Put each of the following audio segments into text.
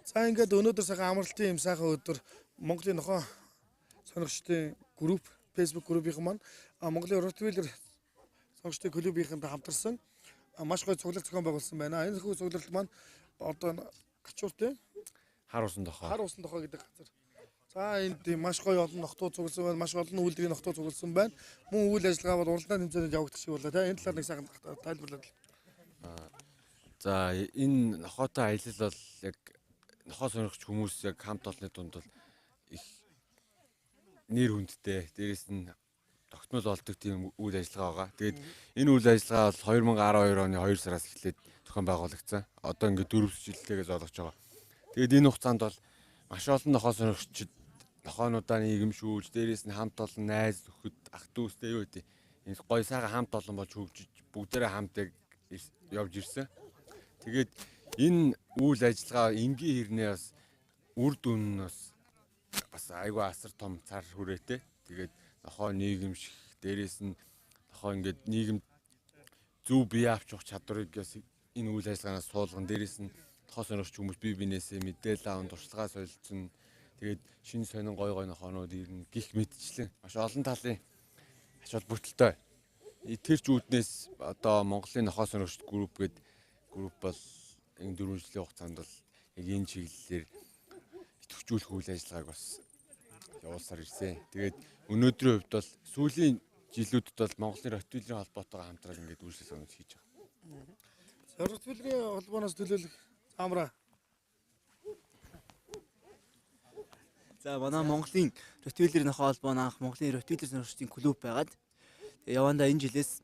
За ингээд өнөөдөр сайхан амралтын юм сайхан өдөр Монголын нохоо сонирхчдын групп Facebook группийнхан маань Монголын Ротвейлер сонирхчдын клубийнхантай хамтарсан маш гоё цуглалт зохион байгуулсан байна. Энэ хүү цуглалт маань одоо Гачууртэй Хар усан тохоо. Хар усан тохоо гэдэг газар. За энд тийм маш гоё олон нохтуу цугласан байна. Маш олон үйлдвэрийн нохтуу цугласан байна. Мөн үйл ажиллагаа бол уралдаан тэмцээнд явагдах шиг боллоо. Тэ энэ талаар нэг сайхан тайлбарлаад. За энэ нохоотой аялал бол яг нохоо сонирхч хүмүүс яг хамт олонны дунд бол их нэр хүндтэй. Дээрээс нь тогтмол болдог тийм үйл ажиллагаа байгаа. Тэгээд энэ үйл ажиллагаа бол 2012 оны 2 сараас эхлээд зохион байгуулагдсан. Одоо ингээд 4 жилтэйгээ зоологч байгаа. Тэгээд энэ хугацаанд бол маш олон нохоо сонирхчид нохоонуудаа нийгэмшүүлж, дээрээс нь хамт олон найз нөхөд, ах дүүстэй юу гэдэг энэ гоё сайхан хамт олон болж хөгжиж бүгдээрээ хамт яг явж ирсэн. Тэгээд энэ үйл ажиллагаа энгийн хэрнээ бас үр дүн нь бас айгүй асар том цар хүрээтэй. Тэгээд нохоо нийгэмших, дээрээс нь нохоо ингээд нийгэм зөв бие авч явах чадварыг бас энэ үйл ажиллагаанаас суулган, дээрээс нь нохоо сонирхч хүмүүс бие биенээсээ мэдээлэл аван туршлагаа солилцсон. Тэгээд шинэ сонин гой гой нохоонууд ирнэ гих мэтчлэн маш олон талын ач холбогдолтой. Тэр ч үүднээс одоо Монголын нохоо сонирхч групп гээд групп бол энэ 4 жилийн хугацаанд бол яг энэ чиглэлээр идэвхжүүлэх үйл ажиллагааг бас явуулсаар ирсэн. Тэгээд өнөөдрийн хувьд бол сүүлийн жилүүдэд бол Монголын Ротвейлерийн холбоотойгоо хамтран ингээд үйл ажиллагаанууд хийж байгаа. Ротвейлерийн холбооноос төлөөлөх замраа. За манай Монголын Ротвейлер нохоо холбоо нь анх Монголын Ротвейлер сонирхчдын клуб байгаад тэгээ явандаа энэ жилээс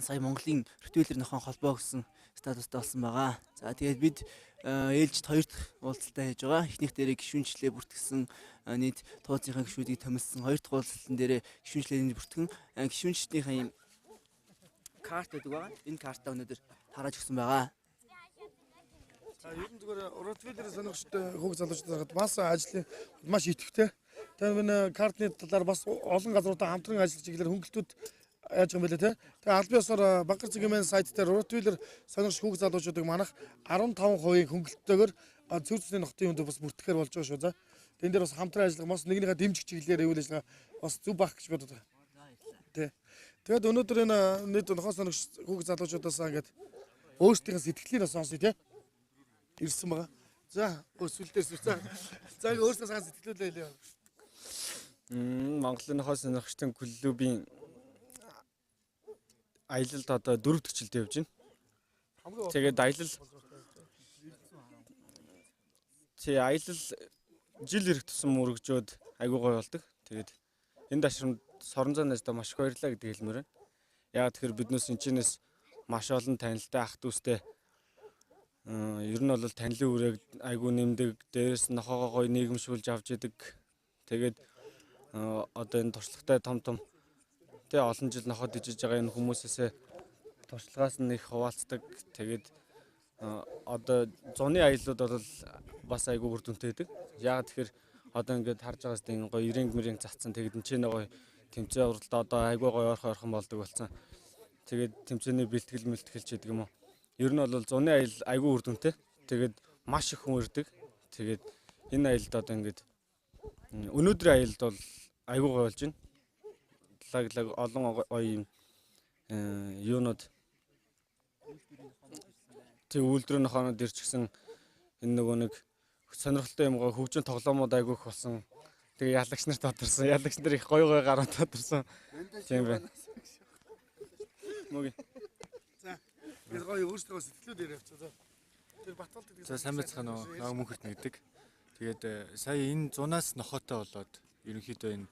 сая Монголын Ротвейлер нохоо холбоо гэсэн статустай болсон байгаа. За тэгээд бид ээлжид хоёр дахь уулзалтаа хийж байгаа. Эхнийх дээрээ гишүүнчлээ бүртгэсэн нийт тууцынхаа гишүүдийг томилсон. Хоёр дахь уулзалтан дээрээ гишүүнчлээ бүртгэн гишүүнчдийнхээ юм карт гэдэг байгаа. Энэ картаа өнөөдөр тарааж өгсөн байгаа. За ер нь зүгээр Ротвейлер сонирхчтой хүүхд залуучуудад бас ажлын маш идэвхтэй. Тэгээд энэ картны талаар бас олон газруудаа хамтран ажиллаж иглээр хөнгөлтүүд яаж юм бэлээ те. Тэгээ албан ёсоор Баггар цэгийн сайт дээр Ротвейлер сонирхч хүүхд залуучуудыг манах 15% хөнгөлөлтөөр цэвэр цэсний нохтын хүнд бас бүртгэхээр болж байгаа шүү. За энэ дээр бас хамтран ажиллах бас нэгнийхээ дэмжих чиглэлээр үйл ажиллагаа бас зөв байх гэж бодод байгаа. Тэ. Тэгээд өнөөдөр энэ нийт нохоо сонирхч хүүхд залуучуудаас ингээд өөрсдийнх нь сэтгэлийг бас сонсъё те. Ирсэн байгаа. За өсвөлдөөс за. За ингээ өөрсдөө сайн сэтгэлүүлээ хэлье. Монголын нохоо сонирхчдын клубын аялалд одоо 4 дахь жилдээ явж байна. Тэгээд аялал тий аялал жил ирэх тусам өргөжөөд айгүй гоё болдог. Тэгээд энэ дашрамд Соронзон найздаа маш их баярлалаа гэдэг хэлмээр байна. Яагаад тэгэхээр биднээс энэ чинээс маш олон танилтай ах дүүстэй ер нь бол танилын үрээг айгүй нэмдэг, дээрээс нь нохоогоо гоё нийгэмшүүлж авч идэг. Тэгээд одоо энэ туршлагатай том том тэ олон жил нохоо дижиж байгаа энэ хүмүүсээсээ туршлагаас нь их хуваалцдаг. Тэгээд одоо зуны аяллууд бол бас айгүй үр дүнтэй байдаг. Яагаад тэгэхээр одоо ингээд харж байгаас тийм гоё ирэнг мэрэнг затсан. Тэгээд энэ ч нэг гоё тэмцээн уралдаа одоо айгүй гоё ойрхон ойрхон болдог болсон. Тэгээд тэмцээний бэлтгэл мэлтгэл ч гэдэг юм уу. Ер нь бол зуны аялал айгүй үр дүнтэй. Тэгээд маш их хүн ирдэг. Тэгээд энэ аялалд одоо ингээд өнөөдрийн аялалд бол айгүй гоё болж байна. Лаг олон гоё юм юунууд тэг үйлдвэрийн нохоонууд ирчихсэн энэ нөгөө нэг сонирхолтой юм гоё хөгжин тоглоомууд айгүй их болсон. Тэгээ ялагч нар тодорсон. Ялагч нар их гоё гоё гараа тодорсон. Тийм байна. Мөгийн. За би гоё өөрсдөө сэтгэлүүд яриа авчаа. За. Тэр Батболт гэдэг. За сайн байцгаана уу. Наа мөнхөрт нэгдэг. Тэгээд сая энэ зунаас нохоотой болоод ерөнхийдөө энэ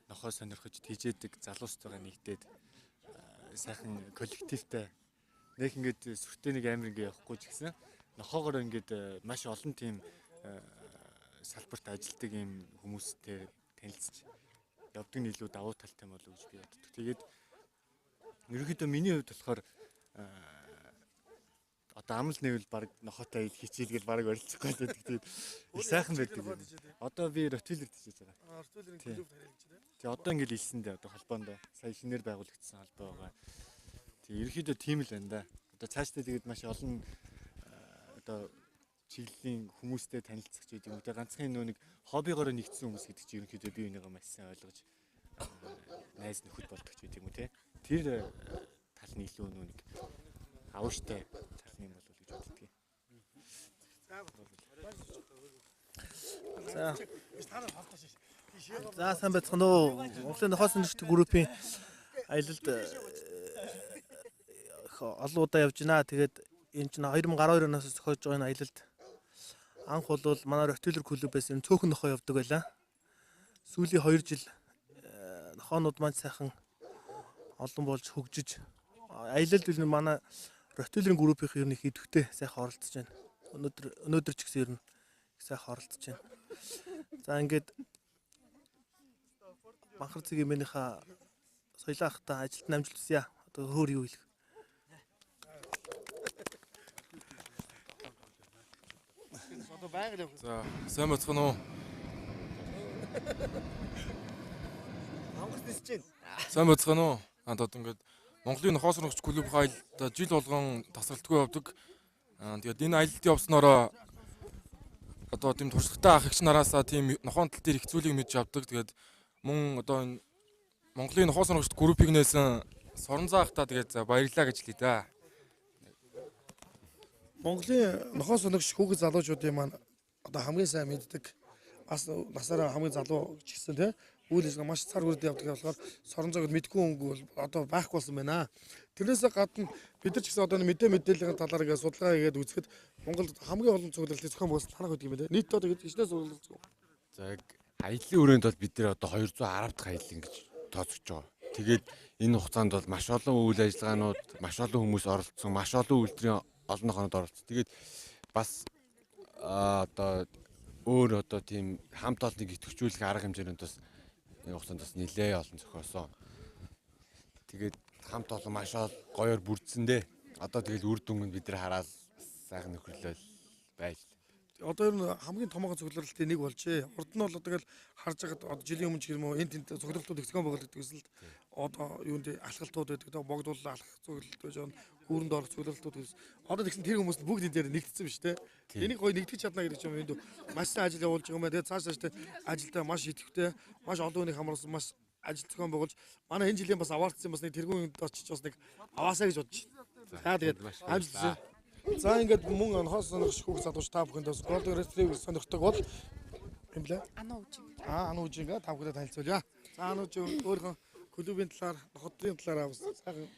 нохоо сонирхож тийжээдэг залуустайгаа нэгдээд сайхан коллективтай нэг ингээд сүртэй нэг амир ингээд явахгүй ч гэсэн нохоогоор ингээд маш олон тийм салбарт ажилдаг юм хүмүүстэй танилцж явдаг нь илүү давуу талтай юм болов уу гэж би боддог. Тэгээд ерөнхийдөө миний хувьд болохоор одоо амал нэвэл баг нохоотой аялал хичээлгээл баг оролцохгүй л байдаг. Тэгээд их сайхан байдаг. Одоо би Ротвейлер тийжээж байгаа. Ротвейлерийн клуб харилцаж байна. Тэгээ одоо ингээд илсэндээ одоо холбоонд сая шинээр байгуулагдсан холбоо байгаа. Тэгээ ерөнхийдөө тийм л байна да. Одоо цаашдаа тэгээд маш олон одоо чиглэлийн хүмүүстэй танилцах ч гэдэг юм уу те, ганцхан нөө нэг хоббигоороо нэгдсэн хүмүүс гэдэг чинь ерөнхийдөө бие бинийгаа маш сайн ойлгож найз нөхөд болдог ч гэдэг юм уу те. Тэр тал нь илүү нөө нэг авууштай тал нь юм болов гэж боддгийг. За сайн байцгаана уу. Монголын нохой сонирхдаг группийн аялалд олон удаа явж байна. Тэгээд энэ чинь 2012 оноос зохиож байгаа энэ аялалд анх бол манай Ротвейлер клубээс энэ цөөхөн нохой явдаг байлаа. Сүүлийн 2 жил нохоонууд маань сайхан олон болж хөгжиж аялалд нь манай Ротвейлерийн группийн ер нь их идэвхтэй сайхан оролцож байна. Өнөөдөр ч гэсэн ер нь сайхан оролцож байна. За ингээд Банхар цэгийн минийхаа соёлоо ахтай ажилд нь амжилт хүсье. Одоо хөөр юу хэлэх? Одоо байгаль явах. За сайн байцгаана уу? Монгол нисэж байна. Сайн байцгаана уу? Одоо ингээд Монголын нохой сонирхогч клуб аялалд жил болгон тасралтгүй явдаг. Тэгээд энэ аялалд явсноороо одоо тийм туршлагатай ах эгч нараасаа тийм нохойн тал дээр их зүйлийг мэдж авдаг. Тэгээд мөн одоо энэ Монголын нохой сонирхогч группийг нээсэн Соронзаа ахтаа тэгээд за баярлалаа гэж хэлье да. Монголын нохой сонирхогч хүүхэд залуучуудын маань одоо хамгийн сайн мэддэг, бас насаараа хамгийн залуу ч гэсэн тий үйл ажиллагаа маш цар хүрээд явдаг болохоор Соронзоог мэдгүй хөнгө бол одоо байхгүй болсон байна. Тэрнээсээ гадна бид нар ч гэсэн одоо мэдээллийн талаар ингээд судалгаа хийгээд үзэхэд Монголд хамгийн олон цугларлыг зохион байгуулсан танах байдаг юм байна. Нийт одоо хичнээн цугларлаг. За яг аяллаа өрөөнд бол бид нар одоо 210 дахь аялал ингэж тооцож байгаа. Тэгээд энэ хугацаанд бол маш олон үйл ажиллагаанууд, маш олон хүмүүс оролцсон, маш олон үйлдвэрийн олон нохонод оролцсон. Тэгээд бас одоо өөр одоо тийм хамт олныг идэвхжүүлэх арга хэмжээнд бас энэ хугацаанд бас нэлээ олон зохиосон. Тэгээд хамт олон маш гоёор бүрдсэн дээ. Одоо тэгэл үр дүнг нь бид нар хараад сайхан нөхөрлөл байж. Одоо ер нь хамгийн томоохон цугларлалтын нэг болжээ. Урд нь бол тэгэл харж байхад одоо жилийн өмнө ч юм уу энэ тэнд цугларлалтууд их зохион байгуулагддаг гэсэн л одоо юунд алхалтууд байдаг. Одоо богдуулал алхах цугларлалт байж байгаа, хүүрэнд орох цугларлалтууд гэсэн. Одоо тэгсэн тэр хүмүүс нь бүгд энэ дээр нэгдсэн биш үү? Энийг гоё нэгтгэж чадна гэдэг чинь энд маш сайн ажил явуулж байгаа юм байна. Тэгээд цааш цааштай ажилдаа маш идэвхтэй, маш олон хүнийг хамруулсан, маш ажил зохион байгуулж манай энэ жилийн бас аваартсан бас нэг тэргүүн очиж бас нэг аваасаа гэж бодож байна. За тэгээд амжилт хүсье. За ингээд мөн нохой сонирхогч хүүхд залууч та бүхэнд бас Golden Retriever сонирхдаг бол юм блэ? Ануу үжиг. Ануу үжигээ та бүхэндээ танилцуулъя. За Ануу үжиг өөрийнхөө клубын талаар, ноходрын талаар бас сайхан.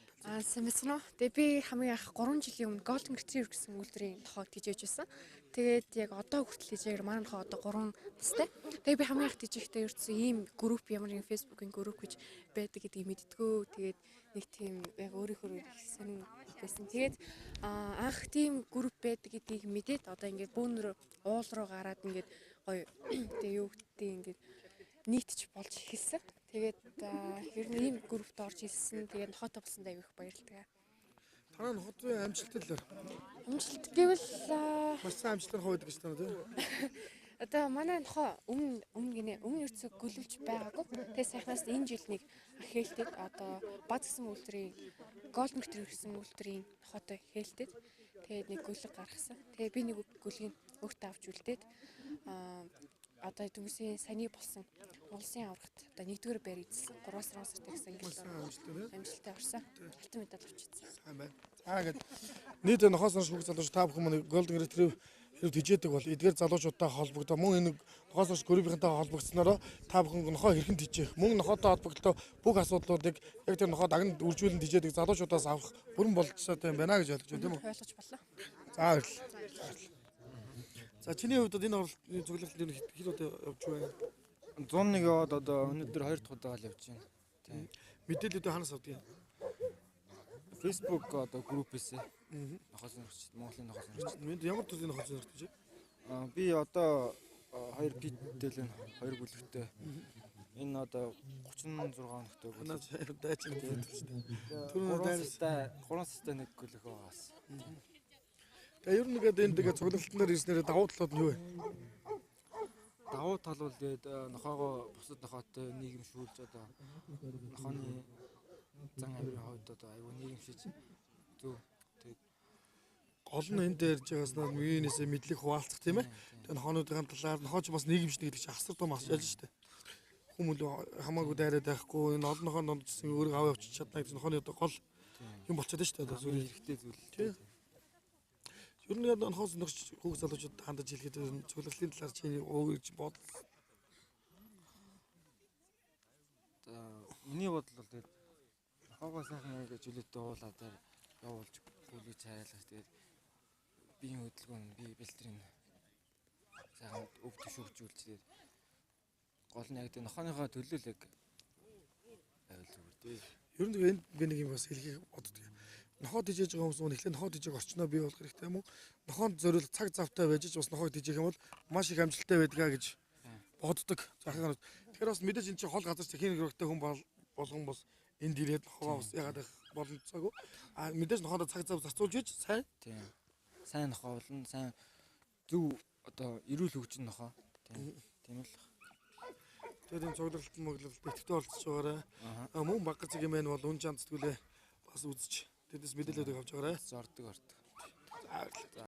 Сайн байцгаана уу? Тэгээ би хамгийн анх 3 жилийн өмнө Golden Retriever гэсэн үйлдвэрийн нохойг тижээж байсан. Тэгээд яг одоо хүртэл тижээгээр манай нохой одоо 3 настай. Тэгээ би хамгийн анх тижээхдээ ердөөсөө ийм групп ямар нэгэн Facebook-ийн групп гэж байдаг гэдгийг мэддгөө. Тэгээд нэг тийм яг өөрийнхөө их сонин байсан. Тэгээд анх тийм групп байдаг гэдгийг мэдээд одоо ингээд бөөнөр уул руу гараад ингээд гоё тэгээ юу гэдэг ингээд нийтж болж эхэлсэн. Тэгээд ер нь ийм группт орж ирсэн. Тэгээд нохойтой болсондоо аягүй их баярлалаа. Танай ноходрын амжилтын талаар. Амжилт гэвэл маш сайн амжилттай нохой байдаг гэж байна тийм. Одоо манай нохой өмнө гинэ өмнө ерөөсөө гөлөвч байгаагүй. Тэгээд сайхнаас энэ жил нэг хээлтэд одоо баз гэсэн үйлдвэрийн Golden Retriever гэсэн үйлдвэрийн нохойтой хээлтэд тэгээд нэг гөлөг гаргасан. Тэгээд би нэг гөлгийг өөртөө авч үлдээд одоо дөнгөсийн саяны болсон Монголын аврагт одоо 1-р байр эзэлсэн 3-6 сард гэсэн ингээд амжилттай орсон. Алтан медаль авчихсан. Сайн байна. За ингээд нийт нохой сонирхогч хүүхд залууч та бүхэн мөн Golden Retriever хэрэг тижээдэг бол эдгээр залуучуудтай холбогдоо мөн энэ нохой сонирхогч группийнхэнтэй холбогдсноороо та бүхэн нохой хэрхэн тижээх, мөн нохойтой холбогдлоо бүх асуудлуудыг яг тэр нохой дагнад үржүүлэн тижээдэг залуучуудаас авах бүрэн бололцоотой юм байна гэж ойлгож байна тийм үү? Ойлгож боллоо. За баярлалаа. За чиний хувьд энэ оролтны цугларлалт ер нь хэр удаа явж байна? 101 яваад одоо өнөөдөр 2 дахь удаа л явж байна. Тийм. Мэдээллүүдээ хаанаас авдаг юм? Facebook одоо группээс нохой сонирхогч, Монголын нохой сонирхогч. Энд ямар төрлийн нохой сонирхож байна? Би одоо 2 питтэй л 2 гүлэгтэй. Энэ одоо 36 хоногтой гүлэг. Наач дайчин гэдэг чинь. Түрүүн дайрстай 3 сартай нэг гүлэг байгаас. Тэгээ ер нь ингээд энэ тэгээ цуглалтан дээр ирснээр давуу талууд нь юу вэ? Давуу тал бол тэгээд нохоогоо бусад нохойтой нийгэмшүүлж одоо нохооны зан авирын хувьд одоо айгүй нийгэмшиж зөв. Тэгээд Гол нь энд ярьж байгаас нь биенээсээ мэдлэг хуваалцах, тийм ээ. Тэгээ нохоонуудын талаар нохооч бас нийгэмшнэ гэдэг чинь асар том асуулт шүү дээ. Хүмүүл хамаагүй дайраад байхгүй, энэ олон нохоон донд ч гэсэн өөрөө аваа явчих чадна гэж нохооны одоо гол юм болчиход шүү дээ. Одоо Хамгийн хэрэгтэй зүйл. Тий. Ер нь яг нохоо сонирхч хүүхд залуучууд хандаж хэлэхэд ер нь цугларлын талаар чиний өөрөж бодол. За, миний бодол бол тэгээд нохоогоо сайхан яг чөлөөтэй уулаа дээр явуулж гүйлгэж хайрлах, тэгээд биеийн хөдөлгөөн, бие бэлтрийн сайхан өв төшөөгжүүлж, тэгээд гол нь яг тэгээд нохооныхоо төлөө л яг байвал зүгээр дээ. Ер нь тэгээ энд би нэг юм бас хэлхийг боддог. Нохоо тижээж байгаа хүмүүс нь эхлээд нохоо тижээх орчноо бий болох хэрэгтэй юм уу? Нохоонд зориулах цаг завтай байж ч бас нохоог тижээх юм бол маш их амжилттай байдгаа гэж боддог. За, тэгэхээр бас мэдээж энэ чинь хол газар техник хэрэгтэй хүн болгон бас энд ирээд нохоо бас яагаад байх боломжгүй. А мэдээж нохоонд цаг зав зарцуулж иж сайн. Тийм. Сайн нохоо болно, сайн зөв одоо эрүүл хөгжин нохоо. Тийм. Тийм л. Тэгээд энэ цугларалт моглолт идэвхтэй болцож байгаарай. А мөн баг цэг юм байна бол үн чанд сэтгүүлээ бас үзэж тэдээс мэдээлэлүүд авч байгаарай. Зордог ордог. За, баярлалаа.